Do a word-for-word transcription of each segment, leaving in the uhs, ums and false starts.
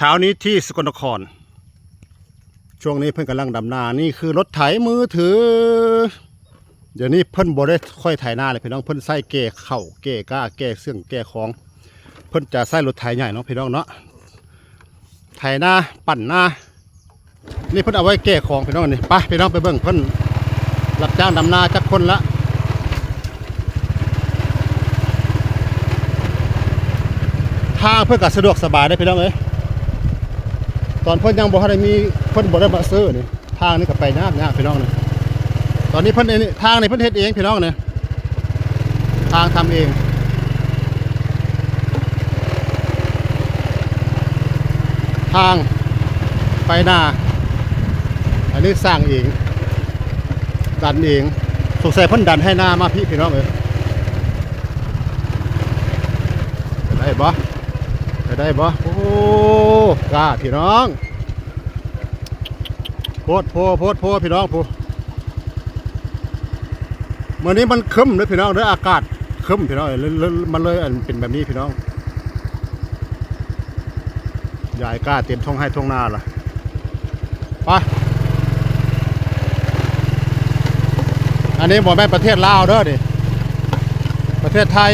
เช้านี้ที่สกลนคร ช่วงนี้เพิ่นกำลังดำนา นี่คือรถไถมือถือ เดี๋ยวนี้เพิ่นบ่ได้ค่อยไถนาเลยพี่น้อง เพิ่นใช้แก่เข้าแก่กล้าแก่เสื่องแก่ของ เพิ่นจะใช้รถไถใหญ่เนาะพี่น้องเนาะ ไถนาปั่นนา นี่เพิ่นเอาไว้แก่ของพี่น้องนี่ ไปพี่น้องไปเบิ่งเพิ่นรับจ้างดำนาจักคนละ ทางเพิ่นก็สะดวกสบายเด้อพี่น้องเอ้ย ตอนเพิ่นยังบ่ทันได้มี เพิ่นบ่ได้มาซื้อนี่ ทางนี่ก็ไปยากยากพี่น้องนี่ ตอนนี้เพิ่นเองนี่ ทางนี่เพิ่นเฮ็ดเองพี่น้องนี่ ทางทำเอง ทางไปนา อันนี้สร้างเอง ดันเอง สงสัยเพิ่นดันให้นามาพี่พี่น้องเอ้ย ไปได้บ่ ไปได้บ่ โอ้ กล้าพี่น้อง โพดโพ โพดโพ พี่น้องผู้ มื้อนี้มันครึ้มเด้อพี่น้องเด้อ อากาศครึ้มพี่น้อง เลย เลย มันเลยอันเป็นแบบนี้พี่น้อง ยายกล้าเต็มท้องไร่ท้องนาล่ะ ไป อันนี้บ่แม่นประเทศลาวเด้อนี่ ประเทศไทย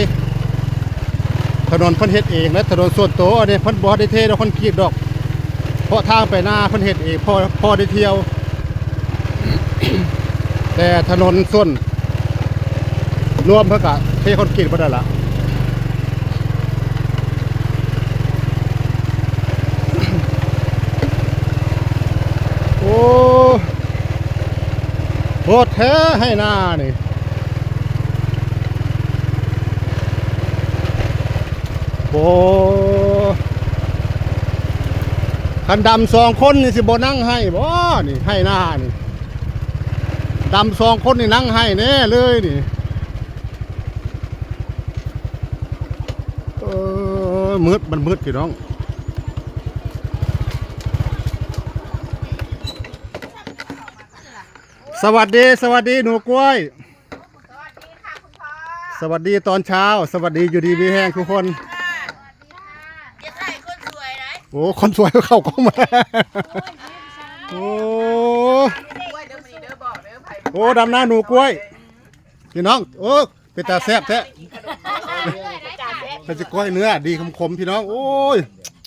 ถนนเพิ่นเฮ็ดเองนะ ถนนส่วนตัว อันนี้เพิ่นบ่ได้เทด้วยคอนกรีตดอก เพราะทางไปนาเพิ่นเฮ็ดเอง พอ พอได้เที่ยว แต่ถนนส่วนรวมเพิ่นก็เทคอนกรีตบ่ได้ละ โอ้ โพดแท้ไฮ่นานี่ โอ้ คันดำสองคนนี่สิบ่นั่งไฮ่บ่ นี่ไฮ่นานี่ ดำสองคนนี่นั่งไฮ่แน่เลยนี่ เออ มืด มันมืดพี่น้อง สวัสดี สวัสดีหนูกล้วย สวัสดีค่ะคุณพ่อ สวัสดีตอนเช้า สวัสดีอยู่ดีมีแฮงทุกคน อย่าใส่คนสวยนะ โอ้ คนสวยเข้ากล้องมา โอ้ กล้วยเด้อมื้อนี้เด้อ บอกเด้อ ไผ โอ้ ดำนาหนูกล้วย พี่น้อง โอ้ เป็นตาแซ่บแท้ เป็นสิกล้วยเนื้อดีขมๆ พี่น้อง โอ้ย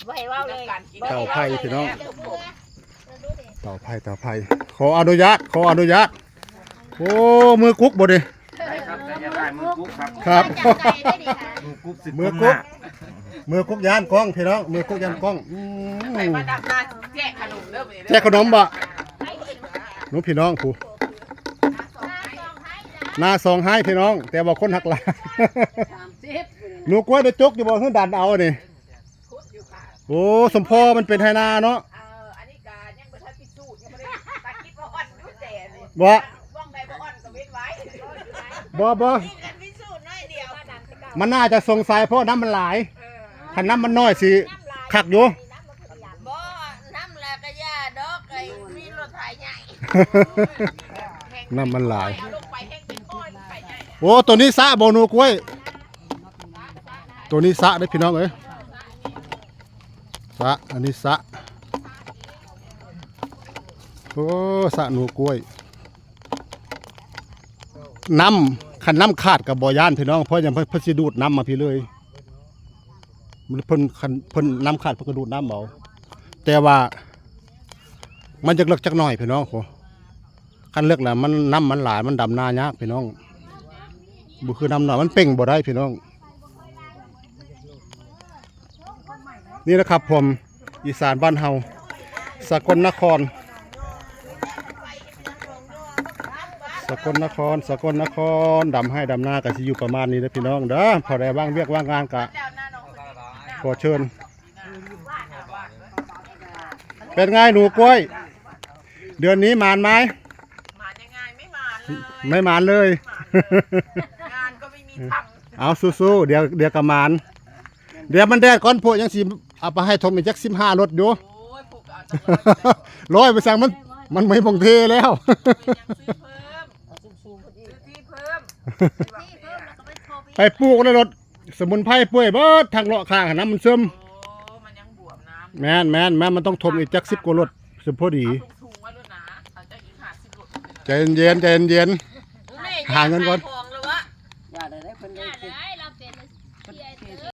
บ่ให้เว้าเลย เต่าไผ่พี่น้อง เต่าไผ่ เต่าไผ่ ขออนุญาต ขออนุญาต โอ้ มือกุ๊กบ่ดิ ได้ครับ แต่อย่าถ่ายมือกุ๊กครับ ครับ จับใจได้ดีค่ะ มือกุ๊กสิ มือกุ๊ก ก้มหน้า มือกุ๊กย่านกล้องพี่น้อง มือกุ๊กย่านกล้อง อืม ใครมาดักหน้าแจกขนมเด้อมื้อนี้เด้อ แจกขนมบ่ หนูพี่น้องผู้ นาสองไฮ่พี่น้อง แต่ว่าคนหักหลาย หนูกล้วยได้จกอยู่บ่ คือดันเอานี่ โอ้ สมพอมันเป็นไฮ่นาเนาะ เออ อันนี้ก็ยังบ่ทันพิสูจน์ ยังบ่ได้ตัดคลิปมาฮอดอยู่แต่นี่ บ่ ว่างใดบ่อ่อนก็เว้นไว้ บ่ บ่ นี่กันพิสูจน์หน่อยเดียว มันน่าจะสงสัยเพราะน้ำมันหลาย เออ คันน้ำมันน้อยสิคักอยู่ บ่ น้ำละกะยาดอก ไอ้มีรถไถใหญ่ น้ำมันหลาย เอาลงไปแห้งเป็นก้อนไปใหญ่ โอ้ ตัวนี้สะบ่หนูกล้วย ตัวนี้สะเด้อพี่น้องเอ้ย สะ อันนี้สะ โอ้ สะหนูกล้วย น้ำ คันน้ำขาดก็บ่ย่านพี่น้อง เพราะหยัง เพิ่น เพิ่นสิดูดน้ำมาพี้เลย มัน เพิ่น คัน เพิ่นน้ำขาดเพิ่นก็ดูดน้ำเอา แต่ว่า มันจะเลิกจักหน่อยพี่น้อง โห คันเลิกแล้วมัน น้ำมันหลาย มันดำนายากพี่น้อง บ่คือน้ำน้อย มันเป่งบ่ได้พี่น้อง นี่นะครับผม อีสานบ้านเฮา สกลนคร สกลนคร สกลนคร ดำไฮ่ดำนาก็สิอยู่ประมาณนี้เด้อพี่น้องเด้อ พอได้ว่างเวียกว่างงานก็ขอเชิญ เป็นไงหนูกล้วย เดือนนี้หมานไหม หมานยังไง ไม่หมานเลย ไม่หมานเลย ไม่หมานเลย งานก็ไม่มีทำ เอาสู้ๆ เดี๋ยว เดี๋ยวก็หมาน เดี๋ยวมันแดดก่อน พวกยังสิเอาไปให้ทมอีกจักสิบห้า รถอยู่ โอ้ย พวกเอาจักร้อย ร้อยไปสั่งมัน มันไม่มองเทแล้ว ยังซื้อเพิ่ม ซื้อที่เพิ่ม ไปปลูกในรถ สมุนไพรเปื่อยเบิดทางเลาะข้างหั้นนะ มันเสื่อม โอ้ มันยังบวมน้ แม่นแม่นแม่นมันต้องถมอีกจักสิบกว่ารถสิพอดี ถุงๆไว้ด้วยนะเขาจะอีกห้าสิบรถ ใจเย็นๆใจเย็น แม่ หาเงินก่อน ขายของแล้ววะ อย่าได้ได้เพิ่น อย่า ได้ ได้เราเป็นเสียเตอ